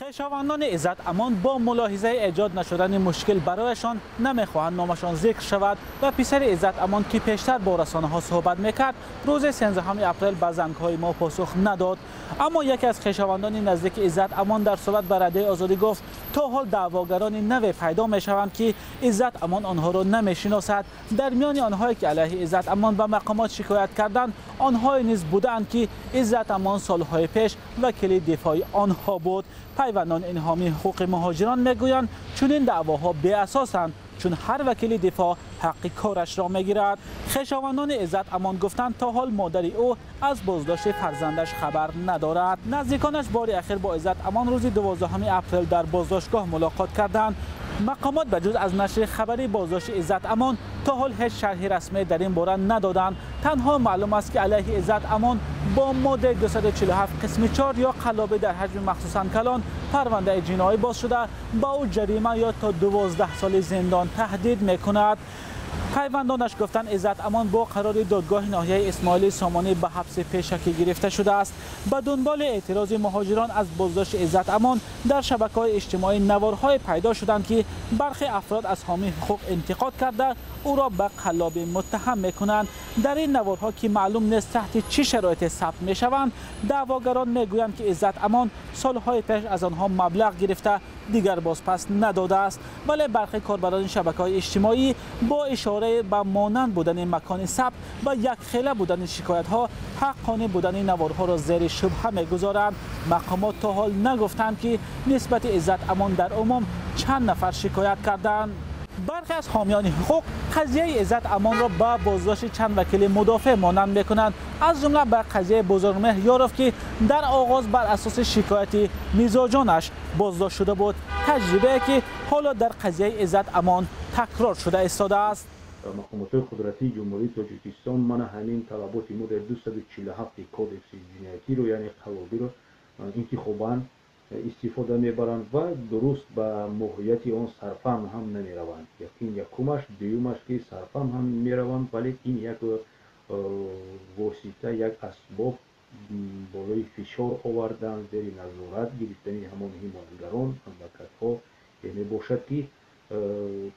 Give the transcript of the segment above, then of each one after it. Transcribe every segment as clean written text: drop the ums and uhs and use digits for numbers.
Хешовандони Иззат Амон бо мулоҳизаи эҷод нашудани мушкил барояшон намехоҳанд номашон зикр шавад ва писари Иззат Амон, ки пештар бо расонаҳо суҳбат мекард, рӯзи 13 апрел ба зангҳои мо посух надод. Аммо яке аз хешовандони наздики Иззат Амон дар суҳбат ба Радиои Озодӣ гуфт, то ҳол даъвогарони наве пайдо мешаванд, ки Иззат Амон онҳоро намешиносад. Дар миёни онҳое ки алайҳи Иззат Амон ба мақомот шикоят карданд, онҳое низ буданд, ки Иззат Амон солҳои пеш вакили дифои онҳо буд. Пайвандон ин ҳомии ҳуқуқи муҳоҷирон мегӯянд, чунин даъвоҳо беасосанд, чун ҳар вакили дифоъ ҳаққи корашро мегирад. Хешовандони Иззат Амон гуфтанд, то ҳол модари ӯ аз боздошти фарзандаш хабар надорад. Наздиконаш бори ахир бо Иззат Амон рӯзи 12 апрел дар боздоштгоҳ мулоқот карданд. Мақомот ба ҷуз аз нашри хабари боздошти Иззат Амон то ҳол ҳеҷ шарҳи расмӣ дар ин бора надоданд. Танҳо маълум аст, ки алайҳи Иззат Амон бо моддаи 247 қисми 4 ё қаллобӣ дар ҳаҷми махсусан калон парвандаи ҷиноӣ боз шуда, ба ӯ ҷарима ё то 12 соли зиндон таҳдид мекунад. Пайвандонаш гуфтанд, Иззат Амон бо қарори додгоҳи ноҳияи Исмоили Сомонӣ ба ҳабси пешакӣ гирифта шудааст. Ба дунболи эътирози муҳоҷирон аз боздошти Иззат Амон дар шабакаҳои иҷтимоӣ наворҳое пайдо шуданд, ки бархе афрод аз ҳомии ҳуқуқ интиқод карда, ӯро ба қаллобӣ муттаҳам мекунанд. Дар ин наворҳо, ки маълум нест таҳти чӣ шароите сабт мешаванд, даъвогарон мегӯянд, ки Иззат Амон солҳои пеш аз онҳо маблағ гирифта, дигар бозпас надодааст. Вале бархе корбарони шабакаҳои иҷтимоӣ бо ишора ба монанд будани макони сабт ва якхела будани шикоятҳо ҳаққонӣ будани наворҳоро зери шубҳа мегузоранд. Мақомот то ҳол нагуфтанд, ки нисбати Иззат Амон дар умум чанд нафар шикоят карданд. Бархе аз ҳомиёни ҳуқуқ қазияи Иззат Амонро ба боздошти чанд вакили мудофеъ монанд мекунанд, аз ҷумла ба қазияи Бузургмеҳр Ёров, ки дар оғоз бар асоси шикояти мизоҷонаш боздошт шуда буд, таҷрибае ки ҳоло дар қазияи Иззат Амон такрор шуда истодааст. Мақомотҳои қудратии Ҷумҳурии Тоҷикистон мана ҳамин талаботи моддаи 247 кодекси ҷиноятиро, яъне қаллобиро, интихобан истифода мебаранд ва дуруст ба моҳияти он сарфаҳм ҳам намераванд. Ин якумаш, дуюмаш, ки сарфаҳм ҳам мераванд, вале ин як восита, як асбоб болои фишор овардан, зери назорат гирифтани ҳамон ҳимоятгарон, адвокатҳо мебошад, ки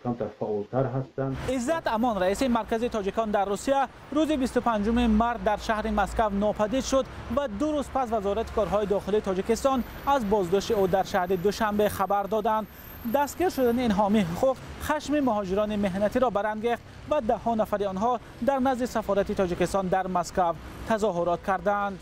камтар фаъолтар ҳастанд. Иззат Амон, раиси маркази тоҷикон дар Русия, рӯзи 25 март дар шаҳри Москав нопадид шуд ва 2 рӯз пас Вазорати корҳои дохилии Тоҷикистон аз боздошти ӯ дар шаҳри Душанбе хабар доданд. Дастгир шудани ин ҳомии ҳуқуқ хашми муҳоҷирони меҳнатиро барангехт ва даҳҳо нафари онҳо дар назди сафорати Тоҷикистон дар Москав тазоҳурот карданд.